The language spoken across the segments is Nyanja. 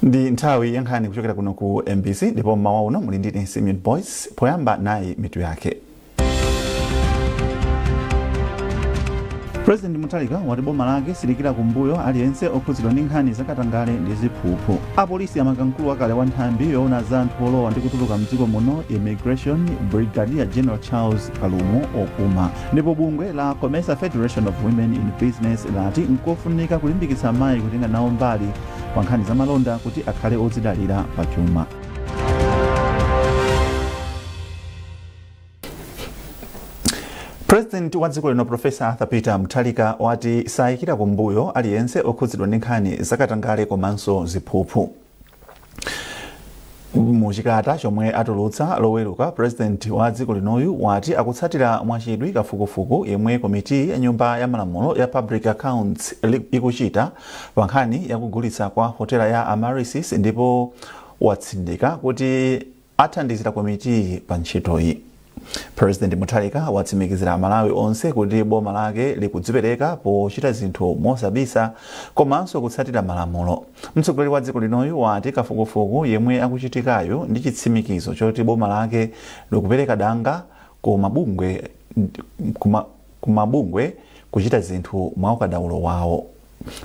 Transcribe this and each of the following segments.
Ndi nthawi ya nkhani kuchokera kuno ku MBC, ndipo mmawa uno muli ndine Simeon Boyce. Poyamba nayi mitu yake. President Mutharika wati boma lake siliikira kumbuyo aliyense okhudzidwa ndi nkhani zakatangale ndi ziphuphu. Apolisi amanga mkulu wakale wa nthambi yoona za anthu olowa ndi kutuluka mdziko muno, Immigration, Brigadier General Charles Kalumo opuma. Ndipo bungwe la COMESA Federation of Women in Business lati nkofunika kulimbikitsa amayi kutenga nawo mbali pa nkhani za malonda kuti akhale odzidalira pa chuma. President wa dziko lino Professor Arthur Peter Mutharika wati sayikira kumbuyo aliyense okhudzidwa ndi nkhani zakatangale komanso ziphuphu. Muchikalata chomwe atulutsa Loweruka, President wa dziko linoyu wati akutsatira mwachidwi kafukufuku yemwe komiti ya nyumba ya malamulo ya Public Accounts ikuchita pa nkhani yakugulitsa kwa hotela ya Amaryllis, ndipo watsindika kuti athandizira komitiyi pa ntchitoyi. President Mutharika watsimikizira Amalawi onse kuti boma lake likudzipereka pochita zinthu mosabisa komanso kutsatira malamulo. Mtsogoleri wa dziko linoyu wati kafukufuku yemwe akuchitikayu ndi chitsimikizo choti boma lake likupereka danga ku mabungwe kuchita zinthu mwaukadaulo wawo.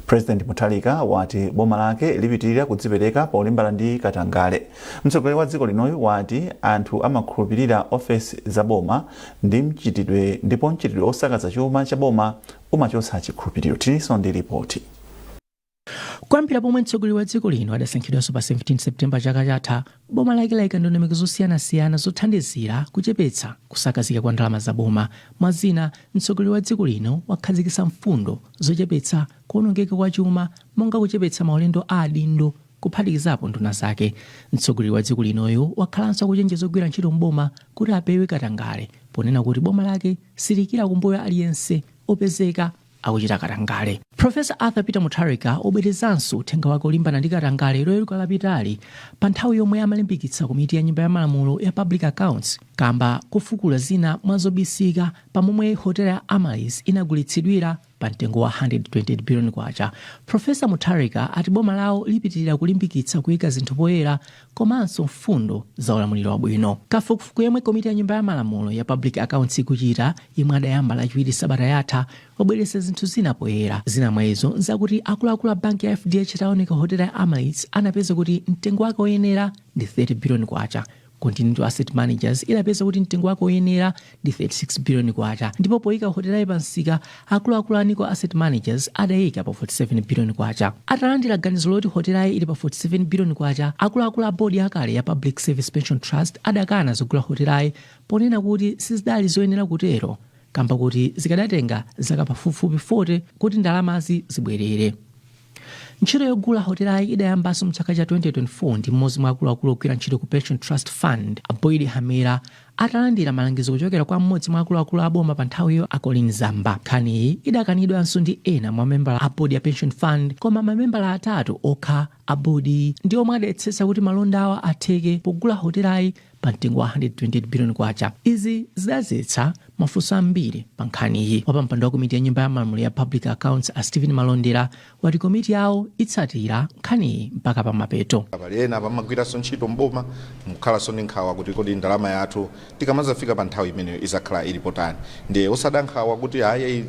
President Mutharika wati boma lake lipitirira kudzipereka polimbana ndi katangale. Mtsogoleri wa dziko linoyu wati anthu amakhulupirira ofesi za boma ndi mchitidwe, ndipo mchitidwe osakaza chuma cha boma umachotsa chikhulupiriro. Tilinso ndi ripoti. Kuyambira pomwe mtsogoleri wa dziko lino adasankhidwanso pa 17 September chaka chatha, boma lake laika ndondomeko zosiyanasiyana zothandizira kuchepetsa kusakazika kwa ndalama za boma. Mwa zina, mtsogoleri wa dziko lino wakhazikitsa mfundo zochepetsa kuonongeka kwa chuma monga kuchepetsa maulendo a adindo kuphatikizapo nduna zake. Mtsogoleri wa dziko linoyu wakhalanso akuchenjeza ogwira ntchito m'boma kuti apewe katangale ponena kuti boma lake siliikira kumbuyo aliyense opezeka akuchita katangale. Professor Arthur Peter Mutharika wabwerezanso uthenga wake olimbana ndi katangale Loweruka lapitali pa nthawi yomwe amalimbikitsa komiti ya nyumba ya malamulo ya Public Accounts kamba kofukula zina mwa zobisika pa momwe hotela ya Amaryllis inagulitsidwira pa mtengo wa 128 billion kwacha. Professor Mutharika ati boma lawo lipitirira kulimbikitsa kuyika zinthu poyera komanso mfundo za ulamuliro wabwino. Kafukufuku yemwe komiti ya nyumba ya malamulo ya Public Accounts ikuchita, yemwe adayamba Lachiwiri sabata yatha, wabweretsa zinthu zina poyera. Zina mwa izo nzakuti akuluakulu a banki ya FDH ataunika hotela ya Amaryllis anapeza kuti mtengo wake woyenera ndi 30 billion kwacha. Continental Asset Managers idapeza kuti mtengo wake woyenera ndi 36 billion kwacha, ndipo poyika hotelayi pa msika akuluakulu a Nico Asset Managers adayika pa 47 billion kwacha. Atalandira ganizo loti hotelayi ili pa 47 billion kwacha, akuluakulu a bodi yakale ya Public Service Pension Trust adakana zogula hotelayi ponena kuti sizidali zoyenera kutero kamba kuti zikadatenga zaka pafupifupi 40 kuti ndalamazi zibwerere. Ntchito yogula hotelayi idayambanso mchaka cha 2024 ndi mmodzi mwa akuluakulu ogwira ntchito ku Pension Trust Fund, a Boyd Hamera, atalandira malangizo kuchokera kwa mmodzi mwa akuluakulu a boma pa nthawiyo, a Colleen Zamba. Nkhaniyi idakanidwanso ndi ena mwa mamembala a bodi ya Pension Fund, koma mamembala atatu okha a bodiyi ndi omwe adayesetsa kuti malondawa atheke pogula hotelayi pa mtengo wa 128 billion kwacha. Izi zidadzetsa mafunso ambiri pa nkhaniyi. Wapampando wa komiti ya nyumba ya malamulo ya Public Accounts, a Stephen Malondera, wati komiti yawo itsatira nkhaniyi mpaka pamapeto. Pali ena amagwiranso ntchito mboma mukhalanso ndi nkhawa kuti kodi ndalama yathu tikamazafika pa nthawi imeneyo izakhala ili potani. Ndiye usada nkhawa kuti ayi,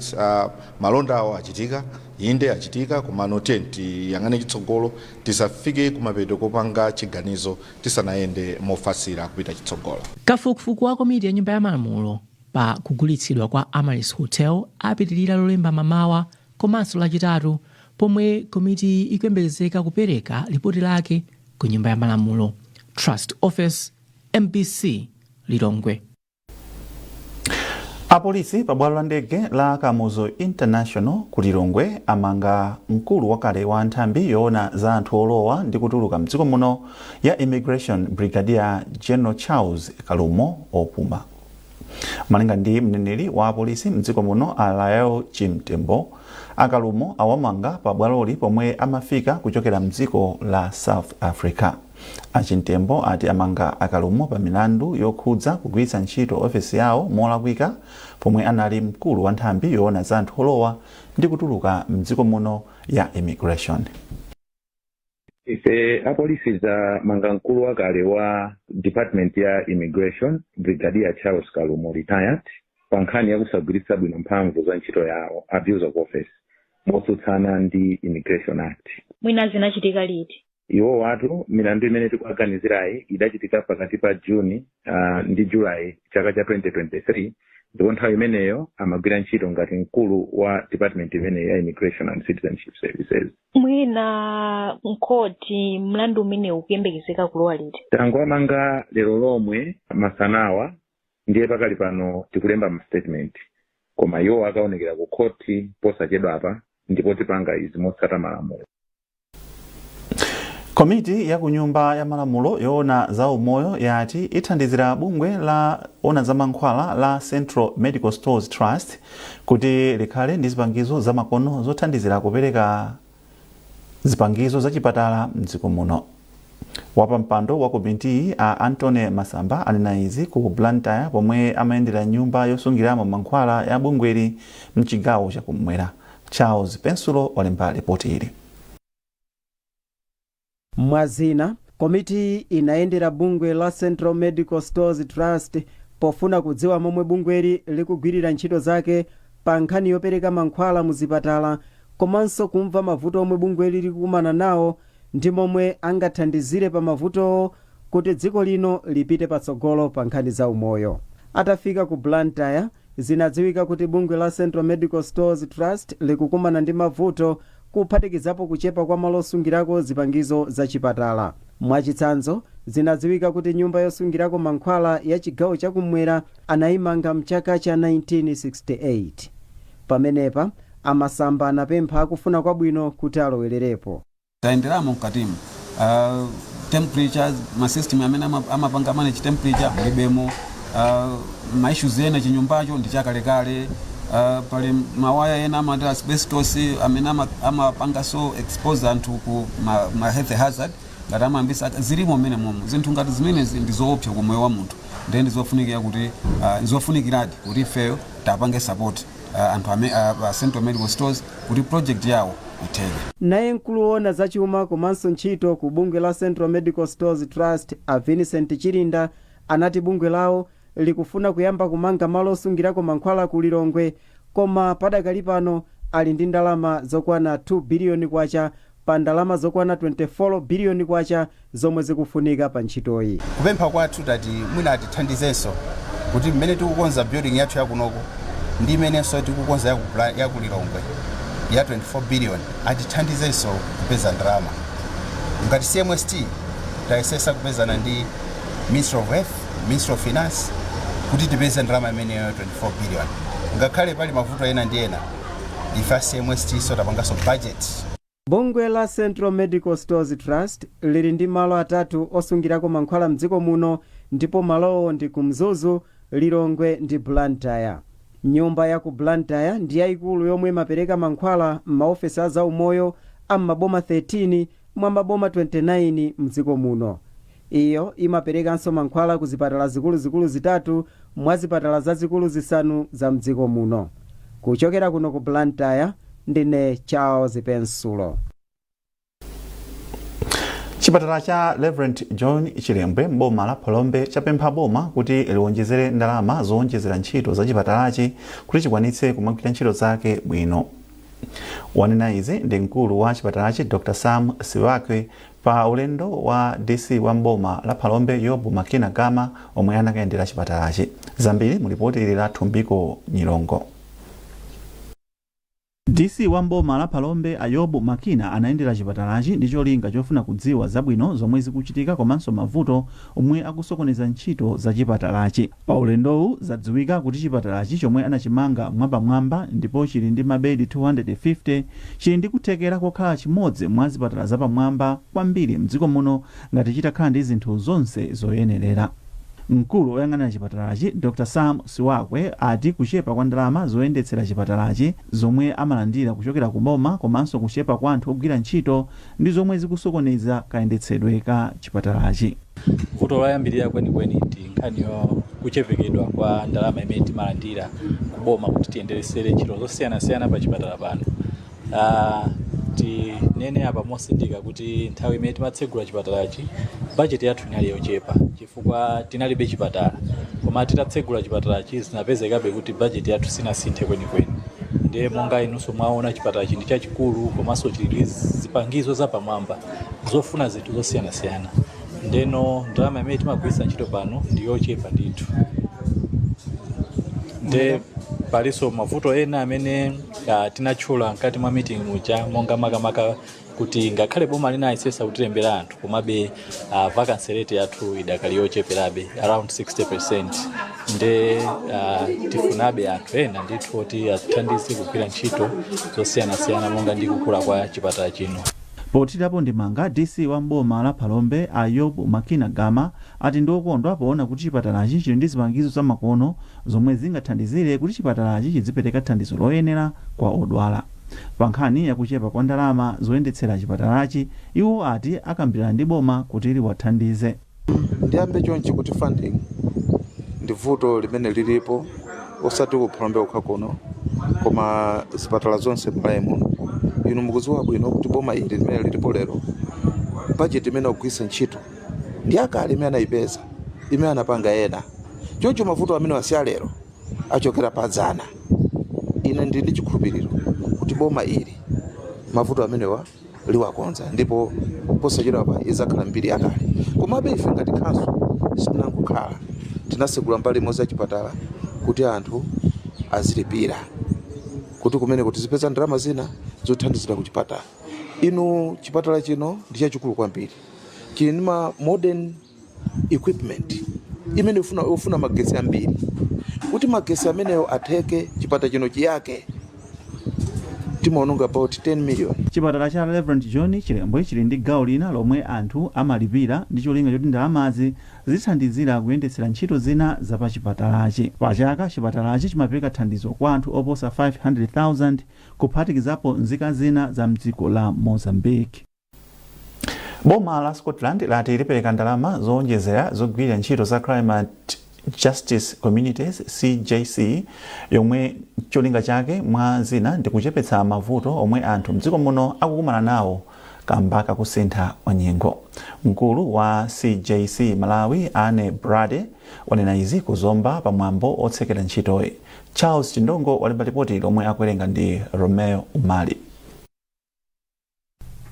malonda awo achitika, inde achitika, komano tiye tiyang'ane chitsogolo, tisafike kumapeto kopanga chiganizo tisanayende mofatsira kupita chitsogolo. Kafukufuku wa komiti ya nyumba ya malamulo pa kugulitsidwa kwa Amaryllis Hotel apitilira Lolemba mamawa komanso Lachitatu pomwe komitiyi ikuyembekezeka kupereka lipoti lake ku nyumba ya malamulo. Trust Ofesi, MBC, Lilongwe. Apolisi pa bwalo la ndege la Kamuzu International ku Lilongwe amanga mkulu wakale wa nthambi yoona za anthu olowa ndi kutuluka mdziko muno ya Immigration, Brigadier General Charles Kalumo opuma. Malinga ndi mneneri wa apolisi mdziko muno a Lael Chimtembo, a Kalumo awamanga pa bwaloli pomwe amafika kuchokera mdziko la South Africa. A Chimtembo ati amanga a Kalumo pa milandu yokhudza kugwiritsa ntchito ofesi yawo molakwika pomwe anali mkulu wa nthambi yoona za anthu olowa ndi kutuluka mdziko muno ya Immigration. Ife apolisi tamanga mkulu wakale wa department ya immigration, Brigadier Charles Kalumo, retired, pa nkhani yakusagwiritsa bwino mphamvu za ntchito yawo, abuse of office, motsutsana ndi Immigration Act. Mwina zinachitika liti? Iwo watu milandu imene tikuaganizirayi idachitika pakati pa Juni ndi Julayi chaka cha 2023, ndipo nthawi imeneyo amagwira ntchito ngati mkulu wa department imeneyi ya Immigration and Citizenship Services. Mwina mkhoti mlandu umenewu ukuyembekezeka kulowa liti? Tangowamanga lero lomwe masanawa, ndiye pakali pano tikulemba ma statement, koma iwo akaonekera ku khoti posachedwa apa, ndipo tipanga izi motsata malamulo. Komiti ya ku Nyumba ya Malamulo yoona za umoyo yati ithandizira bungwe la ona za mankhwala la Central Medical Stores Trust kuti likhale ndi zipangizo zamakono zothandizira kupereka zipangizo zachipatala mdziko muno. Wapampando wa komitiyi, a Antony Masamba, anena izi ku Blantyre pomwe amayendera nyumba yosungiramo mankhwala ya bungweli mchigawo chakumwera. Charles Pensulo walemba ripoti ili. Mwazina, komiti inayendera bungwe la Central Medical Stores Trust pofuna kudziwa momwe bungweli likugwirira ntchito zake pa nkhani yopereka mankhwala mu zipatala, komanso kumva mavuto omwe bungweli likukumana nawo ndi momwe angathandizire pa mavutowo kuti dziko lino lipite patsogolo pa nkhani za umoyo. Atafika ku Blantyre, zinadziwika kuti bungwe la Central Medical Stores Trust likukumana ndi mavuto, kuphatikizapo kuchepa kwa malo osungirako zipangizo za chipatala. Mwachitsanzo, zinadziwika kuti nyumba yosungirako mankhwala ya chigawo chakumwera anayimanga mchaka cha 1968. Pamenepa aMasamba anapempha akufuna kwabwino kuti alowererepo. Tayenderamo mkatimu, temperature, ma system amene amapanga manage temperature mulibemo. Ma issues ena, chinyumbacho ndi chakalekale. Pali mawaya ena amati asbestos amene amapanganso expose anthu ku ma health hazard ngati amayambisa zilimo mmene momo. Zinthu ngati zimenezi ndi zoopsa ku moyo wa munthu, ndiye ndizofunikira kuti ndizofunikiradi kuti ifeyo tapange support anthu Central Medical Stores kuti project yawo itheke. Naye mkulu woona zachuma komanso ntchito ku bungwe la Central Medical Stores Trust, a Vincent Chilinda, anati bungwe lawo likufuna kuyamba kumanga malo osungirako mankhwala ku Lilongwe, koma padakali pano ali ndi ndalama zokwana 2 biliyoni kwacha pa ndalama zokwana 24 biliyoni kwacha zomwe zikufunika pa ntchitoyi. Kupempha kwathu, tati mwina atithandizenso kuti mmene tikukonza building yathu yakunoko ndi imenenso tikukonza yaku Lilongwe ya 24 billion, atithandizenso kupeza ndalama. Ngati CMST tayesesa kupezana ndi Ministry of Health, Ministry of Finance kuti tipeze ndalama imeneyo 24 billion. Ngakhale pali mavuto ena ndi ena, ife a CMST so tapanganso budget. Bungwe la Central Medical Stores Trust lili ndi malo atatu osungirako mankhwala mdziko muno, ndipo malowo ndi ku Mzuzu, Lilongwe ndi Blantyre. Nyumba ya ku Blantyre ndi yayikulu yomwe imapereka mankhwala m'maofesi a zaumoyo a m'maboma 13 mwa maboma 29 mdziko muno. Iyo imaperekanso mankhwala ku zipatala zikuluzikulu zitatu mwa zipatala zazikulu zisanu za mdziko muno. Kuchokera kuno ku Blantyre, ndine Charles Pensulo. Chipatala cha Reverend John Chilembwe mboma la Phalombe chapempha boma kuti liwonjezere ndalama zowonjezera ntchito za chipatalachi kuti chikwanitse kumagwira ntchito zake bwino. Wanena izi ndi mkulu wa chipatalachi, Dr Sam Siwakwe, pa ulendo wa DC wa mboma la Phalombe, Yobu Makina Gama, omwe anakayendera chipatalachi. Zambiri mu lipoti ili la Thumbiko Nyilongo. DC wa mboma la Phalombe, Ayobu Makina, anayendera chipatalachi ndi cholinga chofuna kudziwa zabwino zomwe zikuchitika komanso mavuto omwe akusokoneza ntchito za chipatalachi. Pa ulendowu zadziwika kuti chipatalachi, chomwe anachimanga mwapamwamba ndipo chili ndi mabedi 250, chili ndi kuthekera kokhala chimodzi mwa zipatala zapamwamba kwambiri mdziko muno ngati chitakhala ndi zinthu zonse zoyenerera. Mkulu oyang'anira chipatalachi, Dr Sam Siwakwe, ati kuchepa kwa ndalama zoyendetsera chipatalachi zomwe amalandira kuchokera ku boma komanso kuchepa kwa anthu ogwira ntchito ndi zomwe zikusokoneza kayendetsedwe ka chipatalachi. Vuto loyambirira kwenikweni ndi nkhani yo kuchepekedwa kwa ndalama imene timalandira kuboma kuti tiyenderesere ntchito zosiyanasiyana pa chipatala pano. Tinene apa mosindika kuti nthawi imene timatsegula chipatalachi, bajeti yathu inali yochepa chifukwa tinalibe chipatala. Koma titatsegula chipatalachi, zinapezekabe kuti bajeti yathu sinasinthe kwenikweni. Ndiye monga inunso mwaona, chipatalachi ndi chachikulu komanso chili ndi zipangizo zapamwamba zofuna zinthu zosiyanasiyana. Ndeno ndalama imene timagwiritsa ntchito pano ndi yochepa ndithu. Nde palinso mavuto ena amene tinatchula mkati mwa meeting muja, monga makamaka kuti ngakhale boma linayesesa kutilembera anthu, komabe vacancy rate yathu idakali yocheperabe, around 60. Nde tifunabe anthu ena ndithu oti atithandize kugwira ntchito zosiyanasiyana monga ndi kukula kwa chipatala chino. Pothirapo ndemanga, DC wa mboma la Phalombe, a Yobu Makina Gama, ati ndi okondwa poona kuti chipatalachi chili ndi zipangizo zamakono zomwe zingathandizire kuti chipatalachi chidzipereka thandizo loyenera kwa odwala. Pa nkhani yakuchepa kwa ndalama zoyendetsera chipatalachi, iwo ati akambirana ndi boma kuti liwathandize. Ndiyambe chonchi kuti funding ndi vuto limene lilipo, osati ku Phalombe kokha kuno, koma zipatala zonse m'Malawi muno. Inu mukudziwa bwino kuti boma ili limene lilipo lero, budget imene akugwiritsa ntchito ndi akale imene anayipeza, imene anapanga ena. Choncho mavuto amene wasiya lero achokera padzana. Ine ndili ndi chikhulupiriro kuti boma ili mavuto amenewa liwakonza, ndipo posachedwa pa idzakhala mbiri yakale. Komabe ife ngati council sitinangokhala, tinasegula mbali imodzi ya chipatala kuti anthu azilipira, kuti kumene tizipeza ndalama zina zothandizira ku chipatala. Inu, chipatala chino ndi chachikulu kwambiri, chili ndi ma modern equipment imene ufuna magetsi ambiri. Kuti magetsi amenewo atheke, chipatala chino chiyake, timaononga about 10 million. Chipatala cha Reverend John Chilembwe chili ndi gawo lina lomwe anthu amalipira ndi cholinga choti ndalamazi zithandizira kuyendetsera ntchito zina zapachipatalachi. Pachaka, chipatalachi chimapereka thandizo kwa anthu oposa 500,000, kuphatikizapo nzika zina za mdziko la Mozambique. Boma la Scotland lati lipereka ndalama zowonjezera zogwirira ntchito za Climate Justice Communities, CJC, yomwe cholinga chake mwa zina ndi kuchepetsa mavuto omwe anthu mdziko muno akukumana nawo kamba kakusintha kwa nyengo. Mkulu wa CJC Malawi, Anne Brady, wanena izi kuzomba pamwambo otsekera ntchitoyi. Charles Chindongo walemba ripoti lomwe akuwerenga ndi Romeo Umali.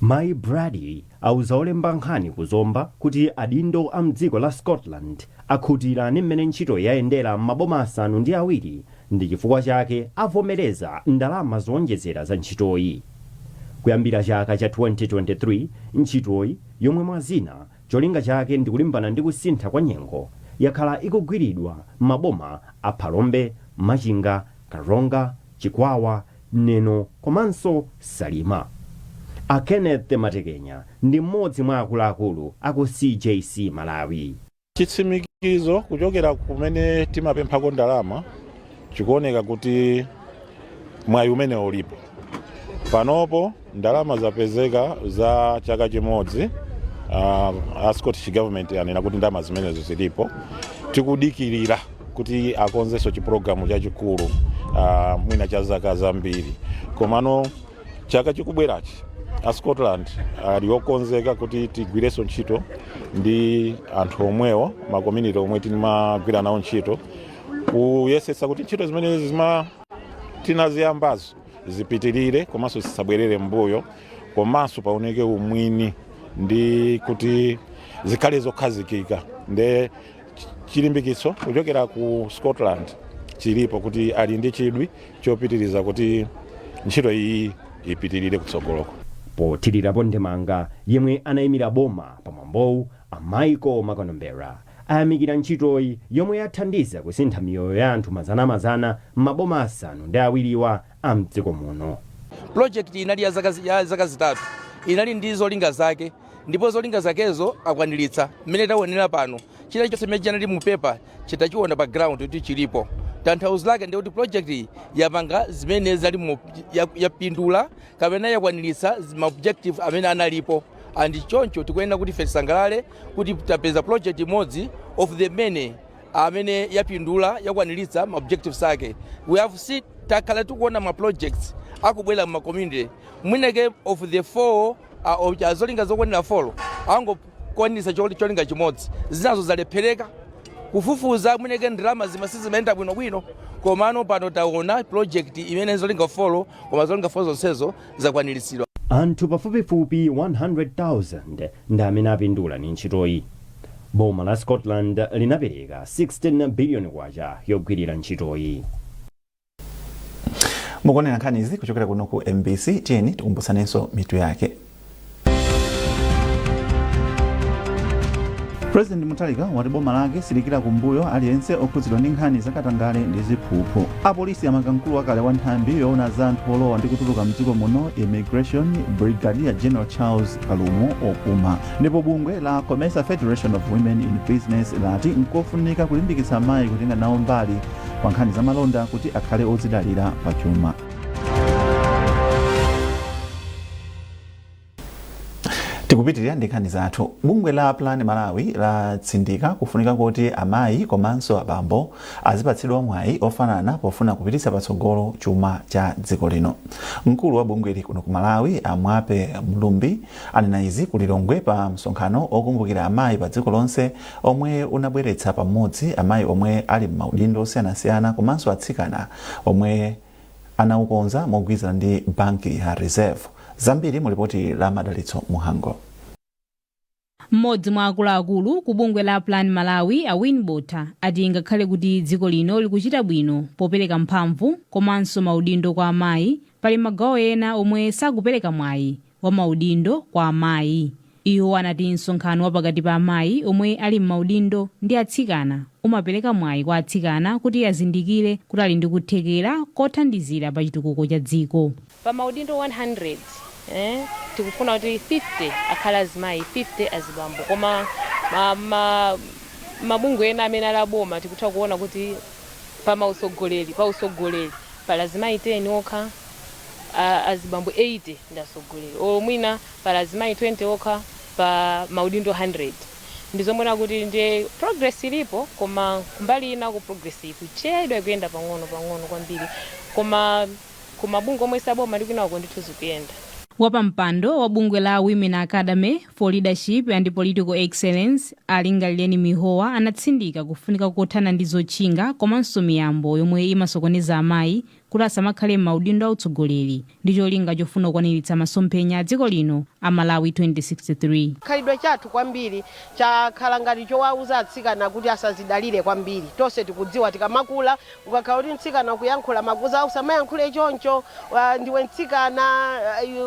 Mayi Brady auza olemba nkhani kuzomba kuti adindo a mdziko la Scotland akhutira ndi mmene ntchito yayendera m'maboma 7, ndi chifukwa chake avomereza ndalama zowonjezera za ntchitoyi. Kuyambira chaka cha 2023, ntchitoyi, yomwe mwa zina cholinga chake ndi kulimbana ndi kusintha kwa nyengo, yakhala ikugwiridwa m'maboma a Phalombe, Machinga, Karonga, Chikwawa, Neno komanso Salima. A Kenneth Matekenya ndi mmodzi mwa akuluakulu aku CJC Malawi. Chitsimikizo kuchokera kumene timapemphako ndalama chikuoneka kuti mwayi umene ulipo panopo, ndalama zapezeka za chaka chimodzi. A Scottish Government anena kuti ndalama zimenezo zilipo. Tikudikirira kuti akonzenso chipulogalamu chachikulu, mwina cha zaka zambiri. Komano chaka chikubwerachi a Scotland ali okonzeka kuti tigwirenso ntchito ndi anthu omwewo, ma community omwe timagwira nawo ntchito, kuyesetsa kuti ntchito zimene zima tinaziyambazo zipitirire komanso zisabwerere mbuyo, komanso paoneke umwini ndi kuti zikhale zokhazikika. Nde chilimbikitso kuchokera ku Scotland chilipo kuti ali ndi chidwi chopitiriza kuti ntchito iyi ipitirire kutsogoloko. Pothirirapo ndemanga, yemwe anayimira boma pamwambowu, a Michael Makonombera, ayamikira ntchitoyi yomwe yathandiza kusintha miyoyo ya anthu mazanamazana m'maboma 7wa a mdziko muno. Project inali ya zaka 3, inali ndi zolinga zake, ndipo zolinga zakezo akwaniritsa. Mmene taonera pano, chilichonse chimene chinali mu paper chitachiona pa ground kuti chilipo. Tanthauzo lake ndi kuti project iyi yapanga zimene zali mu yapindula kapena yakwaniritsa ma objective amene analipo. And choncho tikuyenera kuti ife tisangalale kuti tapeza project imodzi of the many amene yapindula, yakwaniritsa ma objectives ake. We have seen, takhala tikuona ma projects Akubwera mu community, mwinake of the four zolinga zokwanira 4 angokwanisa cholinga chimodzi, zinazo zalephereka. Kufufuza mwineke ndalama zima sizimayenda bwinobwino. Komano pano taona project imene zolinga 4, koma zolinga 4 zonsezo zakwaniritsidwa. Anthu pafupifupi 100,000 ndi amene apindula ndi ntchitoyi. Boma la Scotland linapereka 16 biliyoni kwacha yogwirira ntchitoyi. Mukuonera nkhani izi kuchokera kuno ku MBC. Tiyeni tikumbutsanenso mitu yake. President Mutharika wati boma lake silikira kumbuyo aliyense okhudzidwa ndi nkhani zakatangale ndi ziphuphu. Apolisi amanga mkulu wakale wa nthambi yoona za anthu olowa ndi kutuluka mdziko muno, Immigration, Brigadier General Charles Kalumo opuma. Ndipo bungwe la COMESA, Federation of Women in Business, lati nkofunika kulimbikitsa amayi kutenga nawo mbali pa nkhani za malonda kuti akhale odzidalira pa chuma. Tikupitirira ndi nkhani zathu. Bungwe la Plan Malawi latsindika kufunika kuti amayi komanso abambo azipatsidwa mwayi ofanana pofuna kupititsa patsogolo chuma cha dziko lino. Mkulu wa bungweli kuno ku Malawi, Amwape Mlumbi, anena izi ku Lilongwe pa msonkhano okumbukira amayi pa dziko lonse omwe unabweretsa pamodzi amayi omwe ali m'maudindo osiyanasiyana komanso atsikana, omwe anaukonza mogwirizana ndi banki ya Reserve. Zambiri mu lipoti la Madalitso Muhango. Mmodzi mwa akuluakulu ku bungwe la Plan Malawi, a Win Botha, ati ngakhale kuti dziko lino likuchita bwino popereka mphamvu komanso maudindo kwa amayi, pali magawo ena omwe sakupereka mwayi wa maudindo kwa amayi. Iwo anati msonkhano wa pakati pa amayi omwe ali m'maudindo ndi atsikana umapereka mwayi kwa atsikana kuti azindikire kuti ali ndi kuthekera kothandizira pa chitukuko cha dziko. Pa maudindo 100, tikufuna kuti 50 akhale azimayi, 50 azibambo. Koma mabungwe ena amene ali aboma tikutha kuona kuti pa usogoleri pali azimayi 10 okha, azibambo 80 ndi asogoleri, olo mwina pali azimayi 20 okha pa maudindo 100. Ndizomwena kuti ndiye progress ilipo, koma kumbali ina ku progress ikuchedwa, ikuyenda pang'ono pang'ono kwambiri, koma kumabungwe omwe saboma ndi kwinako ndithu zikuyenda. Wapampando wa bungwe la Women Academy for Leadership and Political Excellence, Alingalireni Mihowa, anatsindika kufunika kothana ndi zotchinga komanso miyambo yomwe imasokoneza amayi kuti asamakhale m'maudindo autsogoleri, ndi cholinga chofuna kukwaniritsa masomphenya a dziko lino a Malawi 2063. Khalidwe chathu kwambiri chakhala ngati chowauza atsikana kuti asazidalire kwambiri. Tonse tikudziwa tikamakula, ukakhala kuti mtsikana kuyankhula makuza, "Usamayankhule choncho, ndiwe mtsikana."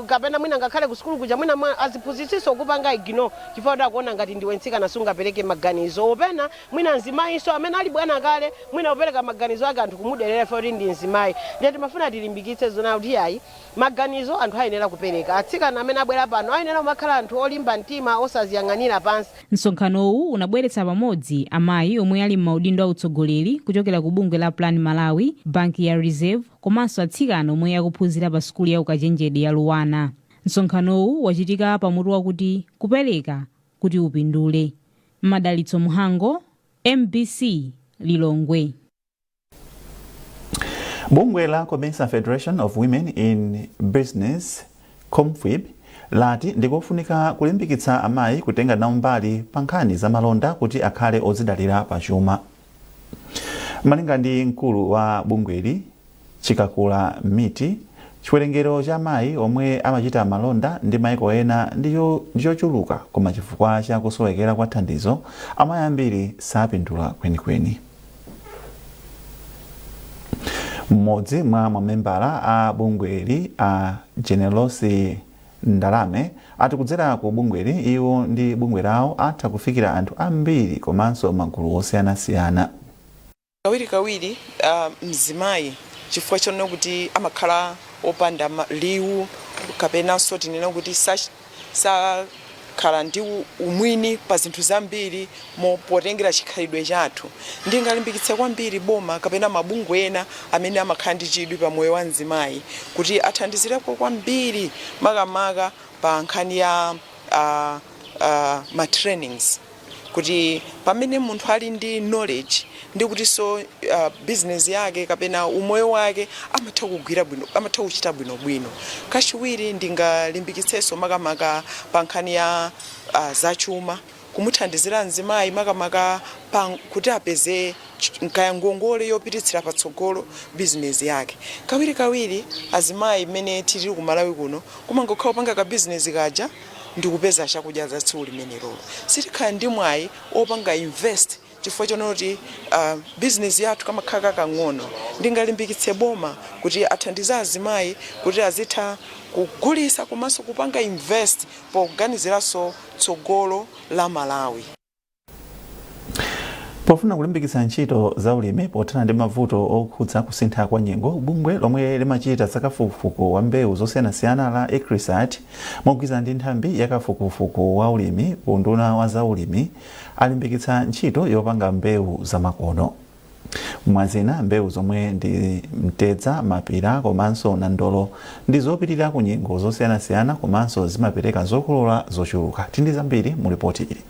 Kapena mwina ngakhale ku sukulu kuja mwina aziphunzitsinso kupanga ignore chifukwa kuti akuona ngati ndiwe mtsikana, sungapereke maganizo. Opena mwina mzimayinso amene ali bwana kale, mwina kupereka maganizo ake anthu kumuderera chifukwa kuti ndi mzimayi. Ndiye timafuna tilimbikitse zona kuti ayi, maganizo anthu ayenera kupereka. Atsikana amene abwera pano ayenera kumakhala anthu olimba mtima, osaziyang'anira pansi. Msonkhanowu unabweretsa pamodzi amayi omwe ali m'maudindo autsogoleri kuchokera ku bungwe la Plan Malawi, banki ya Reserve, komanso atsikana omwe akuphunzira pa sukulu ya ukachenjede ya Luanar. Msonkhanowu wachitika pamutu wakuti "Kupereka kuti upindule". Madalitso Muhango, MBC, Lilongwe. Bungwe la COMESA, Federation of Women in Business, COMFWIB, lati ndikofunika kulimbikitsa amayi kutenga nawo mbali pa nkhani za malonda kuti akhale odzidalira pachuma. Malinga ndi mkulu wa bungweli, Chikakula Miti, chiwerengero cha amayi omwe amachita malonda ndi maiko ena ndichochuluka, koma chifukwa cha kusowekera kwa thandizo amayi ambiri sapindula kwenikweni. Mmodzi mwa mamembala a bungweli, a Generosi Ndalame, ati kudzera ku bungweli iwo ndi bungwe lawo atha kufikira anthu ambiri komanso magulu osiyanasiyana. Kawirikawiri mzimayi, chifukwa chonena kuti amakhala opanda liwu, kapenanso tinene kuti sakhala ndi umwini pa zinthu zambiri potengera chikhalidwe chathu, ndingalimbikitse kwambiri boma kapena mabungwe ena amene amakhala ndi chidwi pa moyo wa mzimayi kuti athandizireko kwambiri, makamaka pa nkhani ya ma trainings. Kuti pamene munthu ali ndi knowledge ndi kutinso business yake kapena umoyo wake amatha kugwira bwino, amatha kuchita bwinobwino. Kachiwiri, ndingalimbikitsenso makamaka pa nkhani ya zachuma, kumuthandizira mzimayi makamaka pa kuti apeze kaya ngongole yopititsira patsogolo bizinesi yake. Kawirikawiri azimayi mmene tili ku Malawi kuno, kumangokhala kupanga ka bizinesi kaja ndikupeza chakudya za tsiku limenelolo. Sitikhala ndi mwayi opanga invest chifukwa chonoti bizinesi yathu kamakhala kakang'ono. Ndingalimbikitse boma kuti athandize azimayi kuti azitha kugulisa komanso kupanga invest, poganiziranso tsogolo la Malawi. Pofuna kulimbikitsa ntchito za ulimi pothana ndi mavuto okhudza kusintha kwa nyengo, bungwe lomwe limachita zakafukufuku wa mbewu zosiyanasiyana la ICRISAT, mogwirizana ndi nthambi yakafukufuku wa ulimi ku unduna wa zaulimi, alimbikitsa ntchito yopanga mbewu zamakono. Mwazina, mbewu zomwe ndi mtedza, mapira komanso nandolo ndi zopirira ku nyengo zosiyanasiyana komanso zimapereka zokolola zochuluka. Tindi zambiri mu ripoti ili.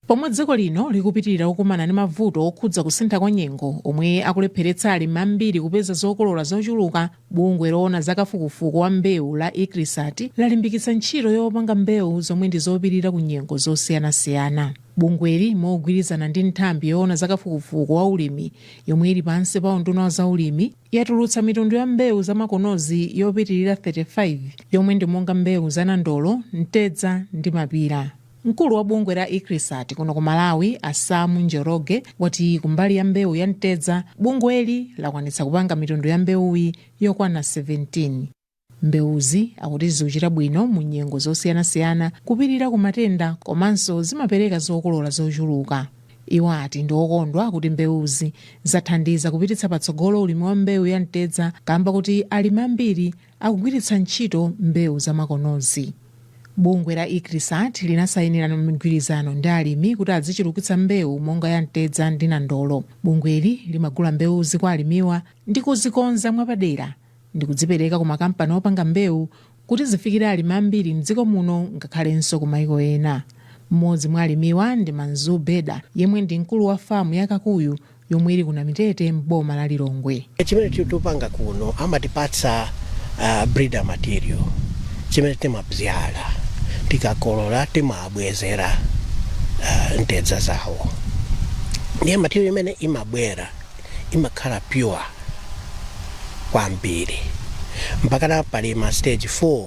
Pomwe dziko lino likupitirira kukumana ndi mavuto okhudza kusintha kwa nyengo omwe akulepheretsa alimi ambiri kupeza zokolola zochuluka, bungwe loona za kafukufuku wa mbewu la ICRISAT lalimbikitsa ntchito yopanga mbewu zomwe ndi zopirira ku nyengo zosiyanasiyana. Bungweli, mogwirizana ndi nthambi yoona za kafukufuku wa ulimi yomwe ili pansi pa unduna wa zaulimi, yatulutsa mitundu ya mbewu zamakonozi yopitirira 35, yomwe ndi monga mbewu za nandolo, mtedza ndi mapira. Mkulu wa bungwe la ICRISAT kuno ku Malawi, a Sam Njoroge, wati kumbali ya mbewu ya mtedza, bungweli lakwanitsa kupanga mitundu ya mbewuyi yokwana 17. Mbewuzi akuti zikuchita bwino mu nyengo zosiyanasiyana, kupirira ku matenda komanso zimapereka zokolola zochuluka. Iwo ati ndi okondwa kuti mbewuzi zathandiza kupititsa patsogolo ulimi wa mbewu ya mtedza, kamba kuti alimi ambiri akugwiritsa ntchito mbewu zamakonozi. Bungwe la ICRISAT linasayinirana migwirizano ndi alimi kuti azichulukitsa mbewu monga ya mtedza ndi nandolo. Bungweli limagula mbewuzi kwa alimiwa ndi kuzikonza mwapadera ndi kudzipereka ku makampani opanga mbewu kuti zifikire alimi ambiri mdziko muno ngakhalenso ku maiko ena. Mmodzi mwa alimiwa ndi Manzu Beda, yemwe ndi mkulu wa famu ya Kakuyu yomwe ili ku Namitete m'boma la Lilongwe. Chimene tikupanga kuno, amatipatsa breeder material chimene timabzyala. Tikakolola timabwezera mtedza zawo. Ndiye material imene imabwera imakhala pure kwambiri, mpakana pali ma stage 4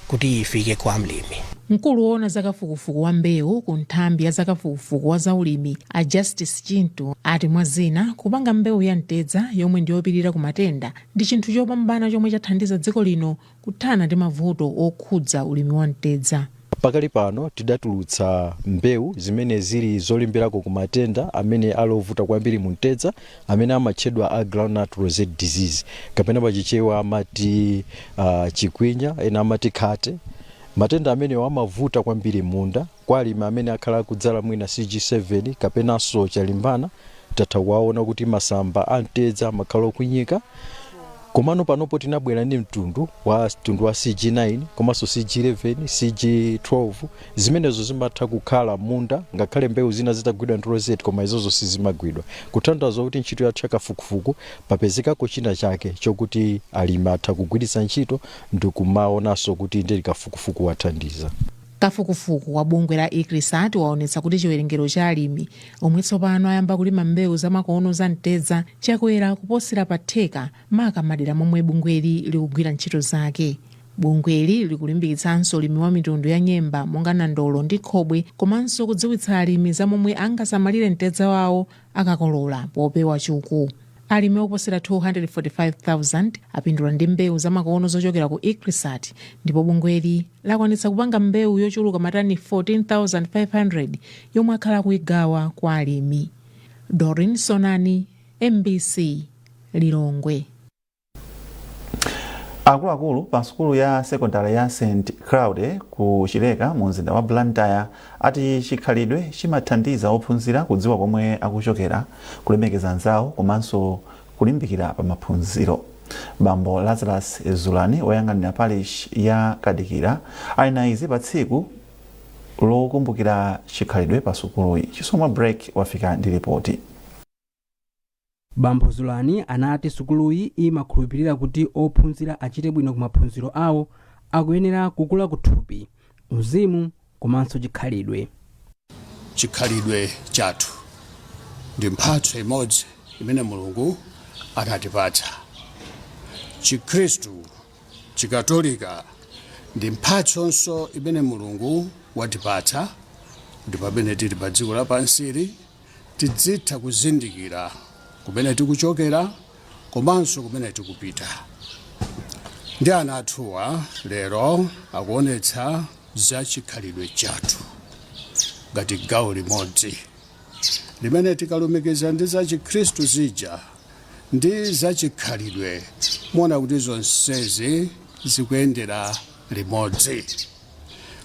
kuti ifike kwa mlimi. Mkulu woona zakafukufuku wa mbewu ku nthambi ya zakafukufuku wa zaulimi, a Justice Chintu, ati mwa zina, kupanga mbewu ya mtedza yomwe ndiyopirira ku matenda ndi chinthu chopambana chomwe chathandiza dziko lino kuthana ndi mavuto okhudza ulimi wa mtedza. Pakali pano tidatulutsa mbewu zimene zili zolimbirako ku matenda amene ali ovuta kwambiri mu mtedza, amene amatchedwa a groundnut rosette disease, kapena pachichewa amati chikwinya, ena amati khate. Matenda amenewo amavuta kwambiri munda kwa alimi amene akhala akudzala mwina CG7 kapenanso Chalimbana. Tatha kuwaona kuti masamba a mtedza amakhala okwinyika. Komano panopo tinabwera ndi mtundu wa CG9 komanso CG11, CG12. Zimenezo zimatha kukhala munda ngakhale mbewu zina zitagwidwa ndi rosette, koma izozo sizimagwidwa, kutanthauza kuti ntchito yathu yakafukufuku papezekako china chake chokuti alimi atha kugwiritsa ntchito ndikumaonanso kuti ndi kafukufuku wathandiza. Kafukufuku wa bungwe la ICRISAT waonetsa kuti chiwerengero cha alimi omwe tsopano ayamba kulima mbewu zamakono za mtedza chakwera kuposera pa theka, maka madera momwe bungweli likugwira ntchito zake. Bungweli likulimbikitsanso ulimi wa mitundu ya nyemba monga nandolo ndi khobwe, komanso kudziwitsa alimi za momwe angasamalire mtedza wawo akakolola popewa chuku. Alimi oposera 245,000 apindula ndi mbewu zamakono zochokera ku ICRISAT, ndipo bungweli lakwanitsa kupanga mbewu yochuluka matani 14,500 yomwe akhala akuigawa kwa alimi. Dorin Sonani, MBC, Lilongwe. Akuluakulu pa sukulu ya sekondari ya St Claude ku Chileka mu mzinda wa Blantyre ati chikhalidwe chimathandiza ophunzira kudziwa komwe akuchokera, kulemekeza anzawo komanso kulimbikira pa maphunziro. Bambo Lazarus Zulani, woyang'anira parish ya Kadikira, ali na izi pa tsiku Lokumbukira chikhalidwe pa sukuluyi. Chisomo Break wafika ndi ripoti. Bambo Zulani anati sukuluyi imakhulupirira kuti ophunzira achite bwino ku maphunziro awo akuyenera kukula kuthupi, uzimu komanso chikhalidwe. Chikhalidwe chathu ndi mphatso imodzi imene Mulungu anatipatsa. Chikhristu Chikatolika ndi mphatsonso imene Mulungu watipatsa kuti pamene tili pa dziko lapansili tidzitha kuzindikira kumene tikuchokera komanso kumene tikupita. Ndi ana athuwa lero akuonetsa za chikhalidwe chathu ngati gawo limodzi limene tikalumikiza ndi za Chikhristu zija ndi za chikhalidwe, muona kuti zonsezi zikuyendera limodzi,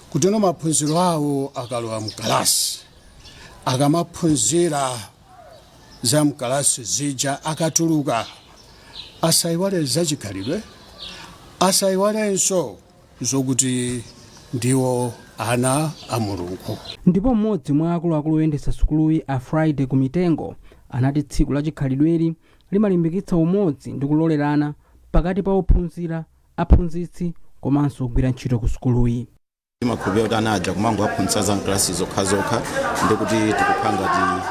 kutino maphunziro awo akalowa mkalasi, akamaphunzira za mkalasi zija, akatuluka asayiwale za chikhalidwe, asayiwalenso zokuti ndiwo ana a Mulungu. Ndipo mmodzi mwa akuluakulu oyendetsa sukuluyi, a Friday Kumitengo, anati tsiku la chikhalidweli limalimbikitsa umodzi ndi kulolerana pakati pa ophunzira, aphunzitsi komanso ogwira ntchito ku sukuluyi. Timakhulupirira kuti ana aja kumangowaphunzitsa za mkalasi zokhazokha ndi kuti tikukhala ngati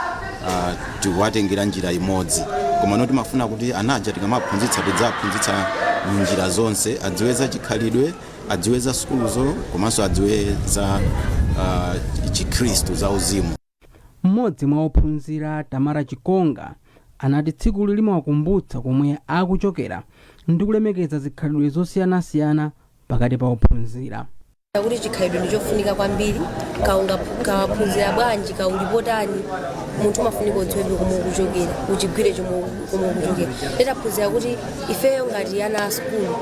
tikuwatengera njira imodzi, koma timafuna kuti ana aja tikamaphunzitsa tidzaphunzitsa munjira zonse, adziwe za chikhalidwe, adziwe za sukuluzo komanso adziwe za Chikhristu, za uzimu. Mmodzi mwa ophunzira, Tamara Chikonga, anati tsikuli limawakumbutsa komwe akuchokera ndi kulemekeza zikhalidwe zosiyanasiyana pakati pa ophunzira. Kuti chikhalidwe ndi chofunika kwambiri, kawaphunzira bwanji, kaulipotani, munthu umafunika udziwebe komwe ukuchokera, uchigwire chomwe komwe ukuchokera. Taphunzira kuti ifeyo ngati ana a sukulu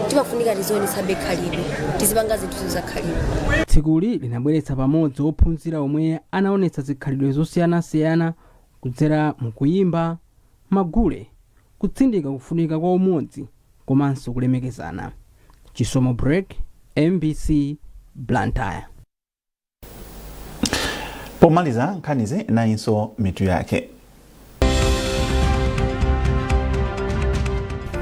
timafunika tizionetsabe khalidwe, tizipanga zinthu za khalidwe. Tsikuli linabweretsa pamodzi ophunzira omwe anaonetsa zikhalidwe zosiyanasiyana kudzera mu kuyimba, magule, kutsindika kufunika kwa umodzi komanso kulemekezana. Chisomo Break, MBC, Blantyre. Pomaliza nkhanizi, nayinso mitu yake.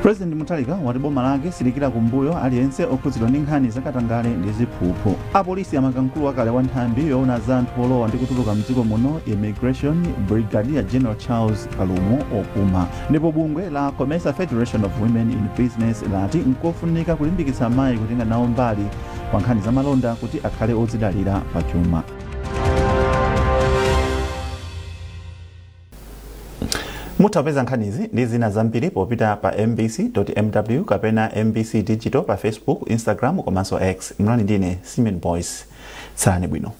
President Mutharika wati boma lake siliikira kumbuyo aliyense okhudzidwa ndi nkhani zakatangale ndi ziphuphu. Apolisi amanga mkulu wakale wa nthambi yoona za anthu olowa ndi kutuluka mdziko muno, Immigration, Brigadier General Charles Kalumo opuma. Ndipo bungwe la COMESA Federation of Women in Business lati nkofunika kulimbikitsa amayi kutenga nawo mbali pa nkhani za malonda kuti akhale odzidalira pa chuma. Mutha kupeza nkhanizi ndi zina zambiri popita pa mbc.mw kapena MBC Digital pa Facebook, Instagram komanso X. Mnali ndine Simeon Boyce. Tsalani bwino.